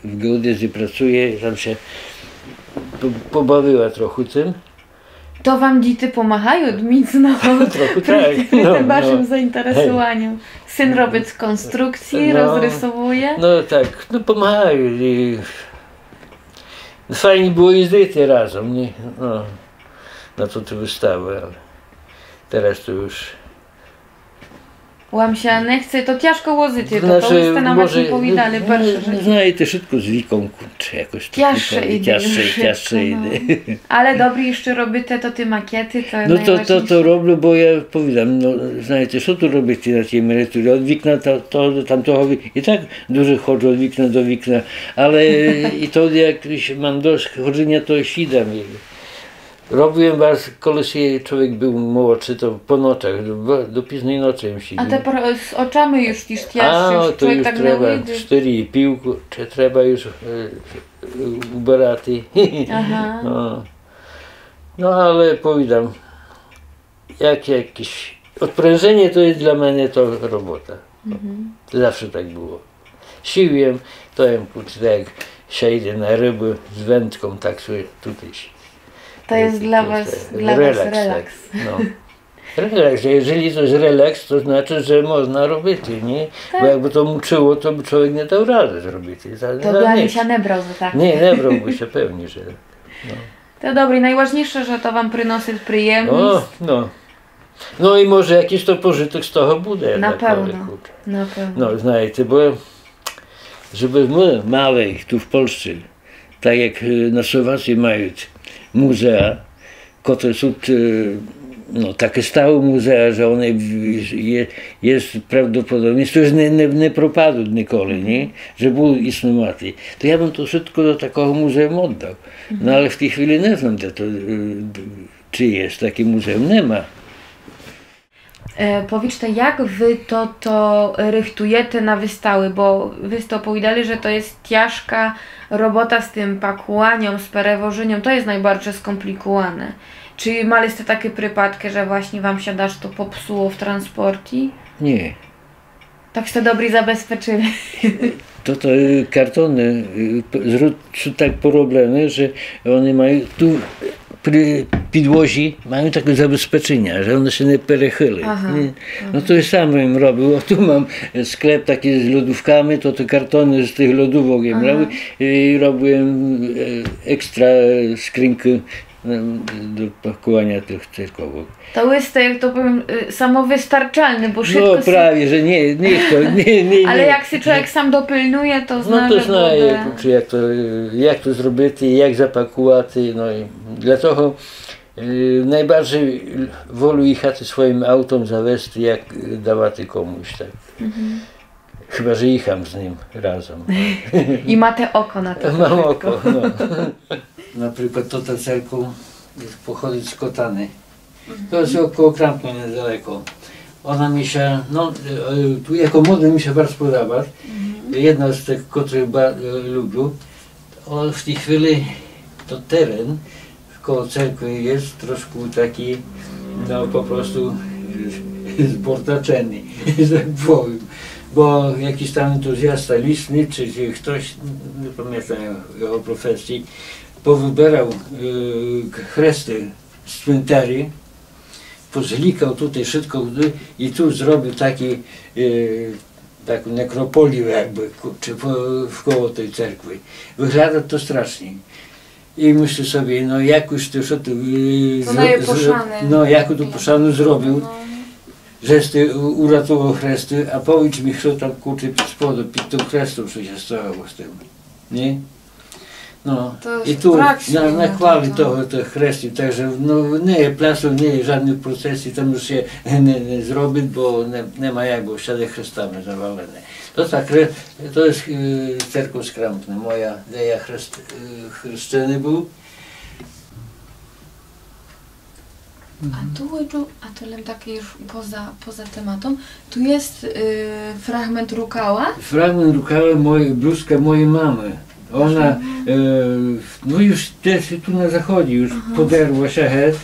в, в ґеодезиі працує, там ся по-, побавила трохи тым. То вам діти помагают міцно при, при тым вашым заінтересованю? Трохи так, но, но. Сын робит конструкциі, розрисовує? Но так, но, помагают і файні было їздити разом, ні? Но, на ту, ту выставу, але тераз то юж Вам ся не хце, то тяжко возити, то, то вы сте нам власні повідали перше, же... Знаєте, швидко з віком кінчи, якось так. Тяжше іде, тяжше, тяжше іде. Але добрі, іщы робите то, ті макеты, то є найважнійше. Но то, то, то роблю, бо я повідам, но, знаєте, што ту робити на тій емеритурі? Од вікна то, то, тамтого ві-, і так дуже ходжу од вікна до вікна, але і то, як мам досить ходжыня, то іщы ідам. Робив єм барз, коли ще чоловік быв молодшый, то по ночах, до, до пізной ночы єм сидів. А тепер, е, з очами юж тіж тяжче, А, то чоловік юж так не треба выйде. Штыри і пів ку-, чи треба юж, е, убирати. Ага. Но. Но, але повідам, як якесь одпружыня то є для мене то робота. Мгм. Завше так было. Сів єм, то єм, курче, так як ся іде на рыбы з вентком, так собі туй сів. То є для вас, для вас релакс, так. Но. Релакс, єжели то є релакс, то значыт, же можна робити, ні? Так. Бо якбы то мучыло, то бы чоловік не дав рады зробити. То бы ани ся не брав за так. Ні, не брав бы ся, певні, же. Но. То добрі, найважнійше, же то вам приносит приємность. О, но. Но і може якысь то пожыток з того буде. Напевно, напевно. Но, знаєте, бо жебы мы мали туй в Польщы, так як, е, на Словації мають музея, котры суть, е, но, такы стале музея, же они в-, є, є правдоподобність, то є не, не, не пропадуть николи, ні? Же будуть існувати. То я бым то вшытко до такого музеум оддав. Но але в тій хвили не знам, де то, е, Чи є таке музеум? Нема. Е, повічте, як вы тото рыхтуєте на выставы? Бо вы сте оповідали, же то є тяжка робота з тым пакуваньом, з перевожыньом, то є найбарже скомплікуване. Чи мали сте такы припадкы, же власні вам ся дашто попсуло в транспорті? Ні. Так сте добрі забезпечыли. Тото, е, картоны, е, п-, зру-, суть так пороблены, же они мают туй при підлозі мают такы забезпечыня, же оно ся не перехыли. Ага, ні? Ага. Но то саме єм робив. О, туй мам склеп такій з лодувками, то, то картоны з тых лодувок єм робив. І робив єм, е, екстра, е, скринькы е, до пакуваня тых церковок. То вы сте, як то повім, е, самовыстарчальны, бо швидко... Но, праві, же ні, ні, то, ні, ні, ні. Але як ся чоловік сам допильнує, то... Но, то знає, чи як то, е, як то зробити, як запакувати, но і для того, е, найбарже волю їхати своім автом, завезти, як, е, давати комусь, так. Мгм. Хыба же їхам з ним разом. І мате око на то. Мам око, но. Наприклад, тота церква походит з Котаны. То є около Крампны недалеко. Она мі ся, но, е, е, туй яко модель мі ся барз подобат. Мгм. Єдна з тых, котрых ба-, е, люблю. О, в тій хвили то терен коло церкви є трошку такій, но, по просту, е, збортаченый, так повім. Бо якысь там ентузіаста лісный, чи, чи хтось, не памятам його, його професії, повыберав, е, к-, хресты з цвинтарі, позглікав туй вшытко, і туй зробив такій, е, таку некрополію, якбы, ку-, чи по-, вколо той церкви. Выглядат то страшні. І мыслю собі, но, якусь ты, што ты, е, то зро-, най зро-, пошаны. Но, яку ты пошану зробив, но, же ты у-, уратував хресты, а повіч мі, што там, курче, під споду, під тым хрестом, што ся стало з тым. Ні? Но, то і туй на, на хвалі того, тых хрестів, так же, но, не є пляцу, не є жадных процесій, там юж ся не, не зробит, бо не, нема як, бо всяды хрестами завалене. То так, ре-, то є, е, церква з Крампны моя, де я хрест-, е, хрещеный быв. Мгм. А ту виджу, а то лем таке юж поза, поза тематом. Ту є, е, фраґмент рукава. Фраґмент рукава мой-, блузка моєй мамы. Она, е, но, юж десь туй на заході, юж подерла ся гет.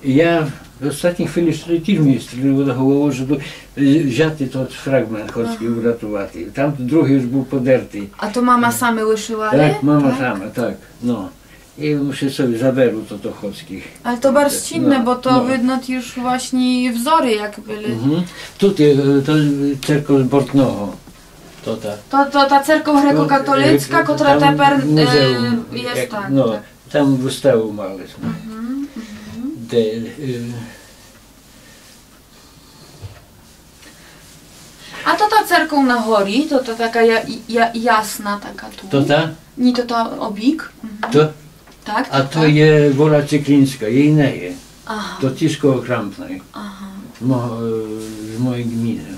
Я в остатній хвили собі тіж мі стрілило до головы, жебы, е, взяти тот фраґмент, хоц і уратувати. Там другій юж быв подертый. А то мама сама вышыла, не? Так, мама сама, так, но. І мушу собі заберу тото хоцкі. Але то барз цінне, бо то видно юж власні взоры, як были. Мгм. Туй, е, то церква з Бортного. То та. То, то та церква грекокатолицка, котра тепер, е, є, так, но, так. Там выставу мали сме. Мгм, мгм. Де, е, А то та церков на горі, то та така я-, я-, ясна така ту. То та? Ні, то та обік. Мгм. То? Так, а то та. То є Воля Цекліньска, єй не є. Ага. То тіж коло Крампной. Ага. Мо-, е, з моєй ґміны.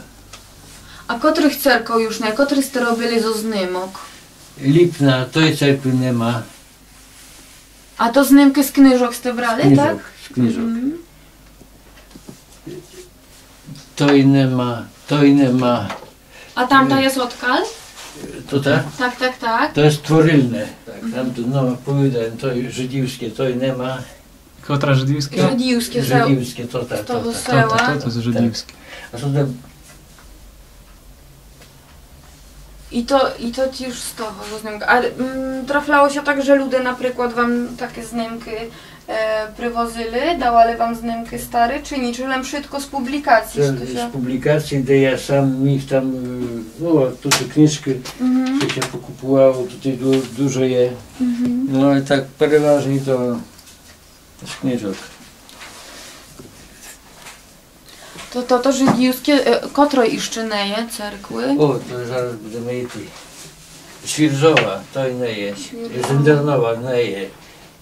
А котрых церков юж не, котры сте робили зо знимок? Ліпна, той церкви нема. А то знимкы з книжок сте брали, так? З книжок, з книжок. Мгм. Той нема, той нема. А тамта єст одкаль? То та? Так, так, так. То єст Творильне. Так, там то, но, повідам, то жидівске, той нема. Котра жидівске? Жидівске, то та, то та. З того села. То та, то та жидівске. А то та І то, і то тіж з того, з знимкы. А, м, трафляло ся так, же люде, наприклад, вам такы знимкы, е, привозили, давали вам знимкы стары, чи ні? Чи лем вшытко з публікациі? Це з публікациі, де я сам міг там, е, но, ту книжку, што ся покупувало, туй ду-, дуже є. Но, і так переважні то з книжок. То, то, то жидівске, е, котрой іщы не є церкви? О, то зараз будеме іти. Свіржова, той не є. Свіржова. Зендернова не є.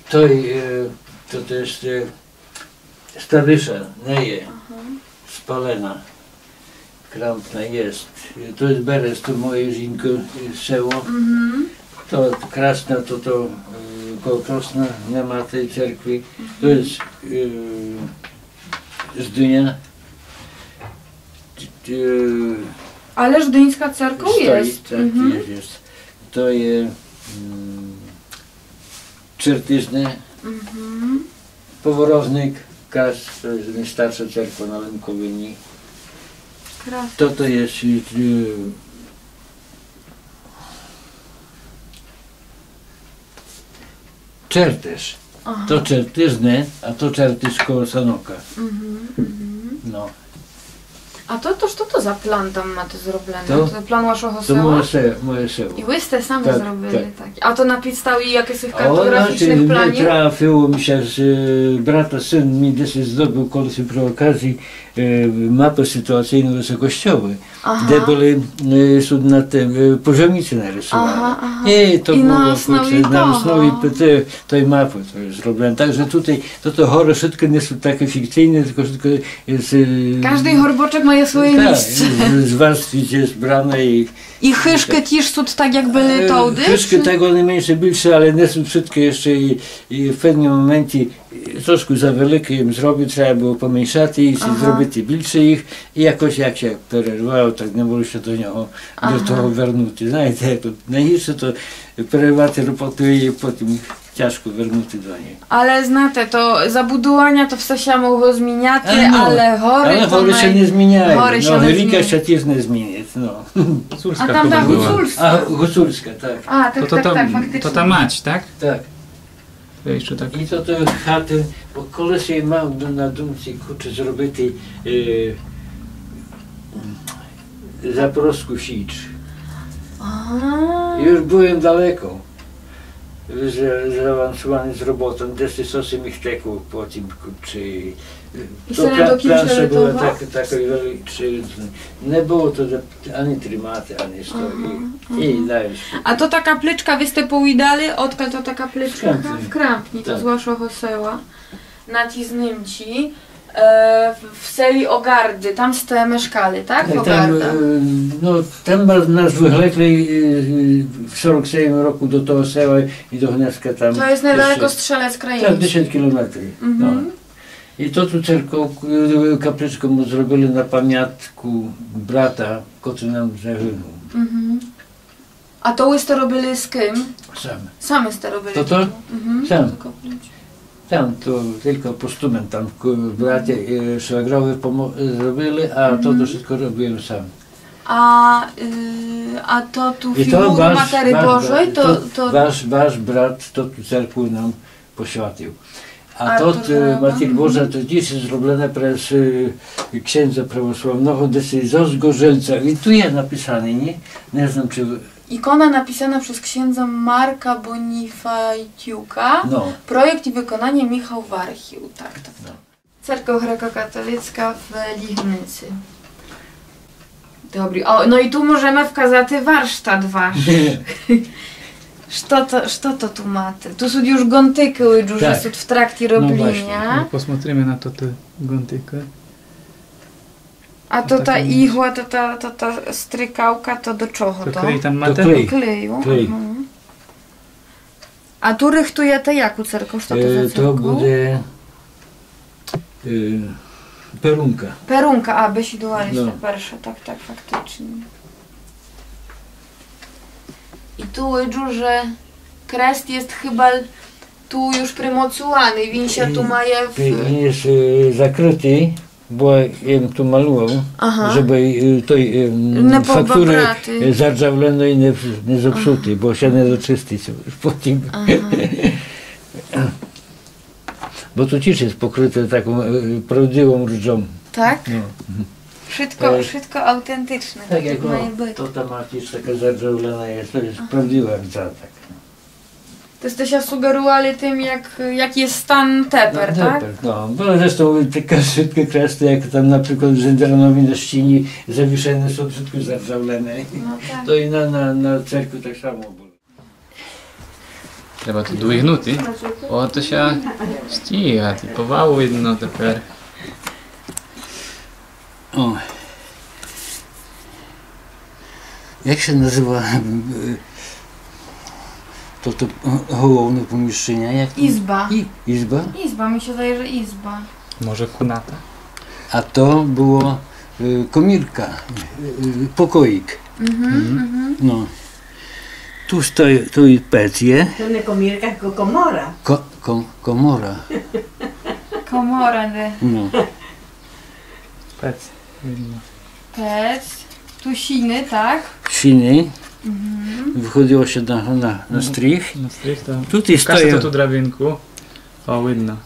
Той, е, то тіж, е, Старыша не є. Ага. Спалена. Крампна єст. То єст Берез, то моє жінко, е, село. Мгм. То Красна, то, то, е, коло Красна нема тей церкви. Мгм. То єст, е, Ждыня. Е, але Ждыньска церков єст. Так, єст, єст. То є, м, Чертизне, Поворозник, Крас, то є найстарша церква на Лемковині. Крас. То, то є, е, Чертеж. Ага. То Чертизне, а то Чертеж коло Санока. Мгм, мгм. Но. А то, то, што то за план там мате зробленый? То? То план вашого села? То моє се-, моє село. І вы сте самы зробили такій? Так, так. А то на підставі якысих картоґрафічных планів? Ой, значыт, не трафило мі ся, з, е, брата сын мі десь здобыв колись при оказії, е, мапы ситуацийной высокосцьовой, де были, е, сут на тым, е, пожовніці нарисовані. Ага, ага. І то было на основі того. На основі т-, той мапы то є зроблене. Так же тутай, то, то горы вшытко не сут такы фікцийны, тілько вшытко з, е, каждый горбочок має своє місце. Так, з, з варствы є збране і... І хыжкы тіж сут так, як были тогды, хыжкы так, они менше, більше, але не сут вшыткы іщы і, і в певным моменті трошку завеликы єм зробив, треба было поміншати і зробити більше їх. І якось як ся перервало, так не можу ся до нього, до того вернути. Знаєте, як то найгірше то перервати роботу і потім тяжко вернути до нього. Але знаєте, то забудованя то все ся могло зміняти, але горы то ся не зміняють. Горы ся не зміняють. Ріка ся тіж не змінить, но. А там та Гуцульска. А, Гуцульска, так. А, так, так, фактично. То та мать, так? Так. То іщы так. І то, то хаты, бо колись я мав на думці, курче, зробити, е, Запорозьку Січ. А. Юж быв єм далеко з-, заавансованый з роботом, десь сосем їх текло потім, курче. І то се не пла-, докінчили планша была того? Так, такой великой, не было то за Ани тримати, ани што. Ага, і, ага. І дальше. А то та капличка, вы сте повідали, одкаль то та капличка? З Крампни. В Крампни, то з вашого села. На тій знимці, е, в, в селі Оґарды, там сте мешкали, так? Так, там, в Оґардах. Е, но, там нас, нас выглекли, е, е, в сорок семым року до того села і до гнеска там. То єст недалеко Стрелец Країнськый. Так, десять кілометрів. Мгм. Но. І то ту церков, е, капличку мы зробили на памятку брата, котрий нам загинув. Мгм. А то вы сте робили з кым? Сам. Самы сте робили? То, то? Мгм. Сам. Ту капличку. Сам, то тілько постумент там, к-, братя, е, швагровы помо-, е, зробили, а то, то вшытко робив сам. А, е, а то ту фіґуру Матери Божой, то, то ваш, ваш брат, то ту церкву нам посвятив. А тот, е, Матір Божа, то тіж зроблене през, е, ксєндза православного, десь зо Згорзельця. І ту є написане, ні? Не знам, чи... Ікона написана през ксєндза Марка Боніфатюка. Но. Проєкт і выконаня Міхал Вархіл. Так, так, так. Церков грекокатолицка в Лігниці. Добрі. О, но і ту можеме вказати варштат ваш. Што то, што то ту мате? Ту сут юж ґонтикы, виджу, же сут в тракті робліня. Так. Но, власні. Но, посмотриме на тоты ґонтикы. А то та ігла, то та, то та стрикавка, то до чого то? То клей там мате? До клею. Клей. Ага. А ту рыхтуєте яку церков? Што то за церков? Е, то буде, е, Перунка. Перунка, а, бесідували сьме перше, так, так, фактычні. І ту виджу, же крест єст хыба ту юж примоцуваный, він ся ту має в... Він єст, е, закрытый, бо єм ту малював, жебы, е, той, е, фактуры, е, заржавленой не, не зопсути, бо ся не дочыстит потім. Бо ту тіж єст покрыте таком, е, правдивом ржом. Так? Но. Вшытко, вшытко автентычне, так як має быти. То там тіж така заржавлена єст, то єст правдива ржа, так. То сте ся суґеруєли тым, як, як єст стан тепер, так? Тепер, но. Бо зрештом таке вшытко кресты, як там наприклад в Жендарнові на стіні завішены сут, вшытко заржавлене. Но так. То і на, на, на церкви так само было. Треба ту двигнути. О, то ся стігат, і повалу видно тепер. О. Як ся называт, е, тото головне поміщыня? Як то? Ізба. І-, ізба? Ізба, мі ся здає, же ізба. Може, кімната? А то было, е, комірка, е, покоік. Мгм, мгм. Но. Ту стоі, ту і пец є. То не комірка, тілько комора. Ко-, ко-, комора. Комора, не. Но. Пец, видно. Пец. Ту сіны, так? Сіны. Мгм. Выходило ся на, на, на стріх. На стріх, так. Ту і стояв. Покажте ту драбинку. О, видно.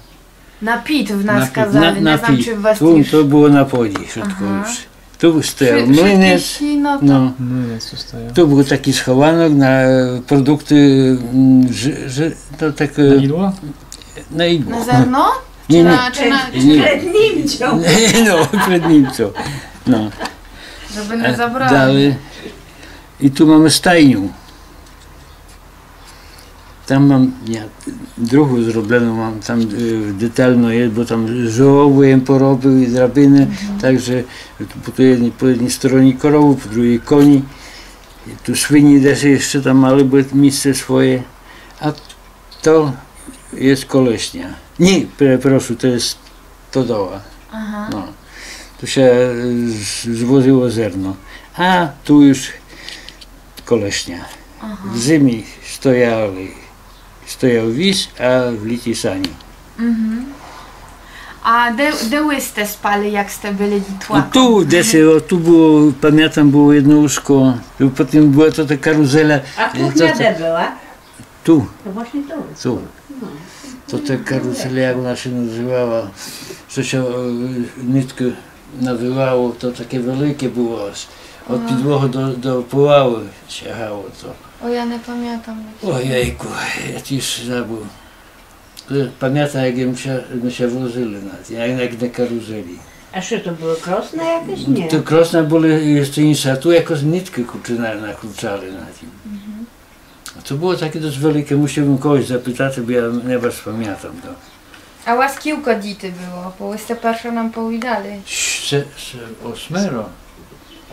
На під в нас казали, не знам, чи в вас тіж. Ту, то было на поді, вшытко юж. Ту стояв млинець. Вшытко сіно, то. Но. Млинець ту стояв. Ту быв такій схованок на, е, продукты, м, ж-, ж-, то так, е, на їдло? На їдло. На зерно? Ні, ні. Чи на, чи на... Ні. Пред німцьом. Но, пред німцьом. Но. Жебы не забрали. Е, далі. І ту маме стайню. Там мам, я другу зроблену мам, там, е, детално є, бо там з голову єм поробив і драбины, так же по тій єдній, по єдній стороні корову, по другій коні. І ту свині десь іщы там мали бы місце своє. А то є колишня. Ні, перепрошу, то є стодола. Ага. Но. Ту ся, е, з-, звозило зерно. А ту юж колишня. Ага. В зимі стояли, стояв віз, а в літі сані. Мгм. А де, де вы сте спали, як сте были дітлаком? Ту, де ся, о, ту было, памятам, было єдно узко, потім была то та карузеля. А кухня де была? Ту. То власні ту. Ту. Но. То та карузеля, як она ся называла, што ся, е, ниткы навивало, то таке велике было аж. Од підлогы до, до повалы сягало то. О, я не памятам. Ой, єйку, я тіж забыв. Е, памятам, як мы ся, мы ся возили на тім, як, як на карузелі. А што то было, кросна якась? Ні. То кросна были іщы іншы, а ту якось ниткы, курче, на-, накручали на тім. Мгм. А то было таке досц велике, мусив бым когось запытати, бо я не барз памятам то. А у вас кілько дітей было? Бо вы сте перше нам повідали. Се-, се-, осмеро.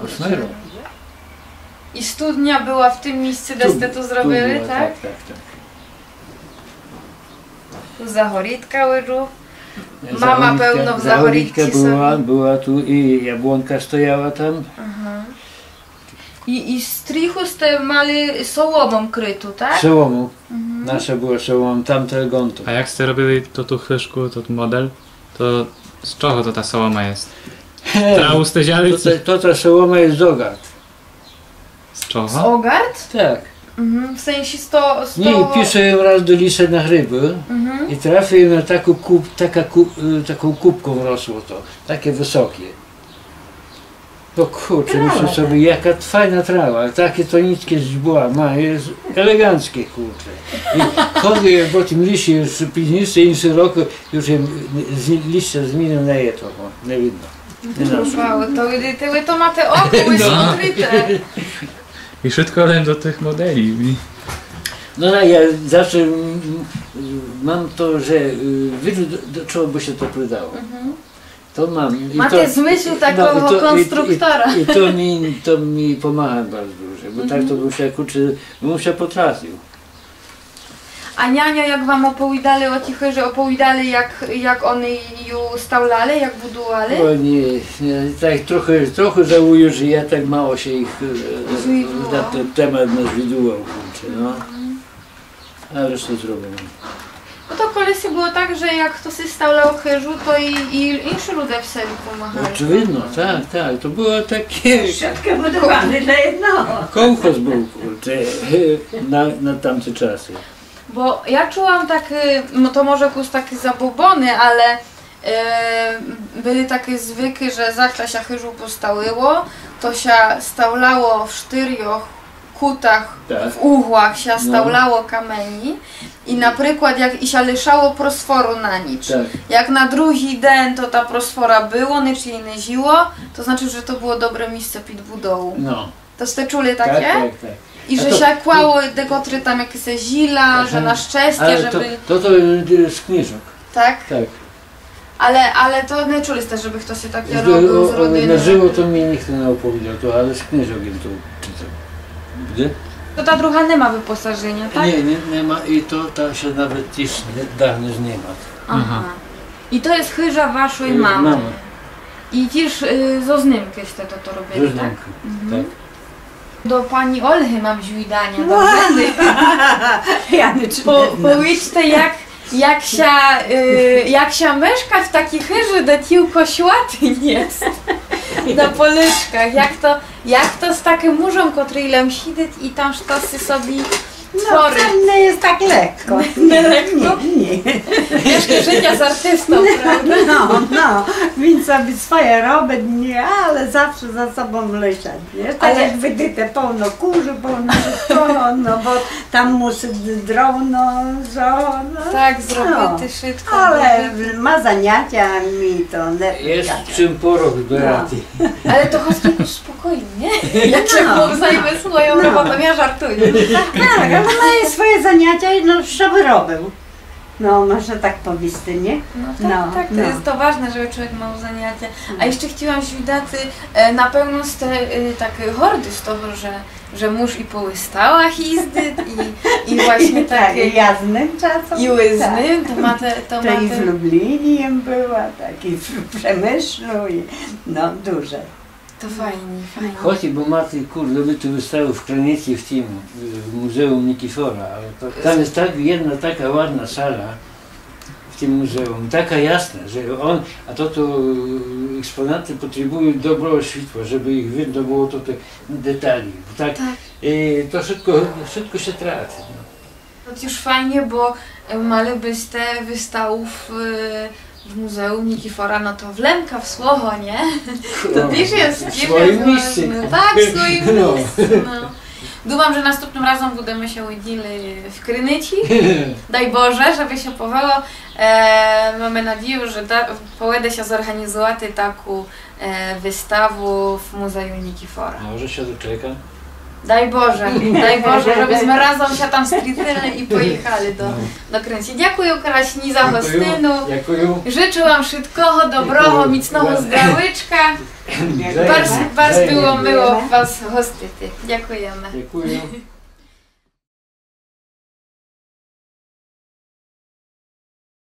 Осмеро. І студня была в тым місци, де сте то зробили, так? Ту была, так, так, так. Ту загорідка, виджу. Мама певно в загорідці собі. Загорідка была, была ту і яблонка стояла там. Ага. І, і стріху сте мали соломом крыту, так? Соломом. Мгм. Наша была соломом, тамта гонтом. А як сте робили тоту хыжку, тот модель, то з чого то та солома єст? Траву сте взяли, то, ци? То, то та солома єст з огард. З чого? З огард? Так. Мгм. В сенсі сто, сто... Ні, пішов єм раз до ліса на грибы і трафив єм на таку куп-, така ку-, е, таку купком росло то, таке высоке. О курче, мышлю собі, яка файна трава, таке тоніцьке жбла має, елеґанцьке, курче. І ходив єм по тім лісі, юж пізнійше, іншого року, юж єм з-, листя змінив, не є того, не видно. Не ношу. Вау, то видите, вы то мате око, вы смотрите. І вшытко лем до тых моделів. Но, но, я завше, м, м, мам то, же, е, виджу, до, до чого бы ся то придало. Мгм. То мам. І мате то, змысл такого конструктора. І, і, і то мі, то мі помагат барз дуже, бо так то бым ся, курче, бым ся потратив. А няньо, як вам оповідали о тій хыжі, оповідали, як, як они ю ставляли, як будували? О, ні, ні, так трохы, трохы жалую, же я так мало ся їх, е, на тот темат назвідував, курче, но. А решта зроблене. Но то колиси было так, же як хтоси ставляв хыжу, то і, і інші люде в селі помагали. Очевидно, так, так. То было таке... Вшытко будували для єдного. Колхоз быв, курче, на, на тамты часы. Бо я чула такы, но то може кус такы забобоны, але, е, были такы звыкы, же захля ся хыжу поставило, то ся ставляло в штырьох кутах, в углах ся ставляло камені і, наприклад, як і ся лишало просфору на ніч. Так. Як на другій ден то та просфора было, ніч єй не жіло, то значыт, же то было добре місце під будову. Но. То сте чули таке? Так, так, так. І же ся клало декотры там якісь зіля, же на щестя, жебы... То, то, е, з книжок. Так? Так. Але, але то не чули сте, жебы хтоси таке робив з родины? На живо то мі ніхто не оповідав, то, але з книжок єм то читав. Де? То та друга не ма выпосажыня, так? Ні, ні, не ма. І то та ся навет тіж не, да, не зніма. Ага. І то єст хыжа вашой мамы? Мамы. І тіж, е, зо знимкы сте то, то робили, так? Зо знимкы, так. До пані Ольгы мам звіданя, до Гелы. Я не чула. Повічте, як, як ся, е, як ся мешкат в такій хыжы, де тілько святынь єст на поличках. Як то, як то з такым мужом, котрый лем сідит і там штоси собі творит. Но, то не єст так легко. Не легко? Ні, ні. Тяжке житя з артистом, правда? Но, но. Він собі своє робит, ні, але завше за собом лишат. Єст так, як видите, повно куру, повно вшыткого, но, бо там мусит дровно, зо, но. Так, зробити вшытко. Але ма занятя, мі то не... Єст чым порох збирати. Але то хоч спокойно, ні? Як ся муж займе своją роботą, я жартую. Так, так, але має своє занятя, но, што бы робив. Но, можна так повісти, ні? Но, так, так, то єст то важне, жебы чловек мал занятя. А іщы хтіла ся звідати, е, напевно сте, е, так горды з того, же, же муж і по выставах їздит, і, і властно так, і я з ним часом. І вы з ним, то мате, то мате. То і в Любліні єм была, так і в Премышлю, і, но, дуже. То файні, файні. Хотів бы мати, курче, робити выставу в Криниці в тым, е, в музею Нікіфора, але то, там єст так, єдна така ладна сала в тым музею, така ясна, же он, а то, то, е, експонаты потребуют доброго світла, жебы їх видно было, то, то деталі. Бо так, е, то вшытко, вшытко ся тратит, но. От уж файні, бо, е, мали бы сте выставу в, е, в музею Нікіфора, но то в Лемка в свого, ні? То тіж єст, тіж єст важне. В своім місци. Так, в своім місци, но. Думам, же наступным разом будеме ся виділи в Криниці. Дай Боже, жебы ся повело. Е, маме надію, же да, поведе ся зорґанізувати таку е, выставу в музею Нікіфора. Може ся дочекам. Дай Боже, дай Боже, жебы зме разом ся там стрітили і поіхали до, до Криниці. Дякую красні за гостину. Дякую. Жычу вам вшыткого доброго, міцного здравичка. Барз, барз было мило вас гостити. Дякуєме. Дякую.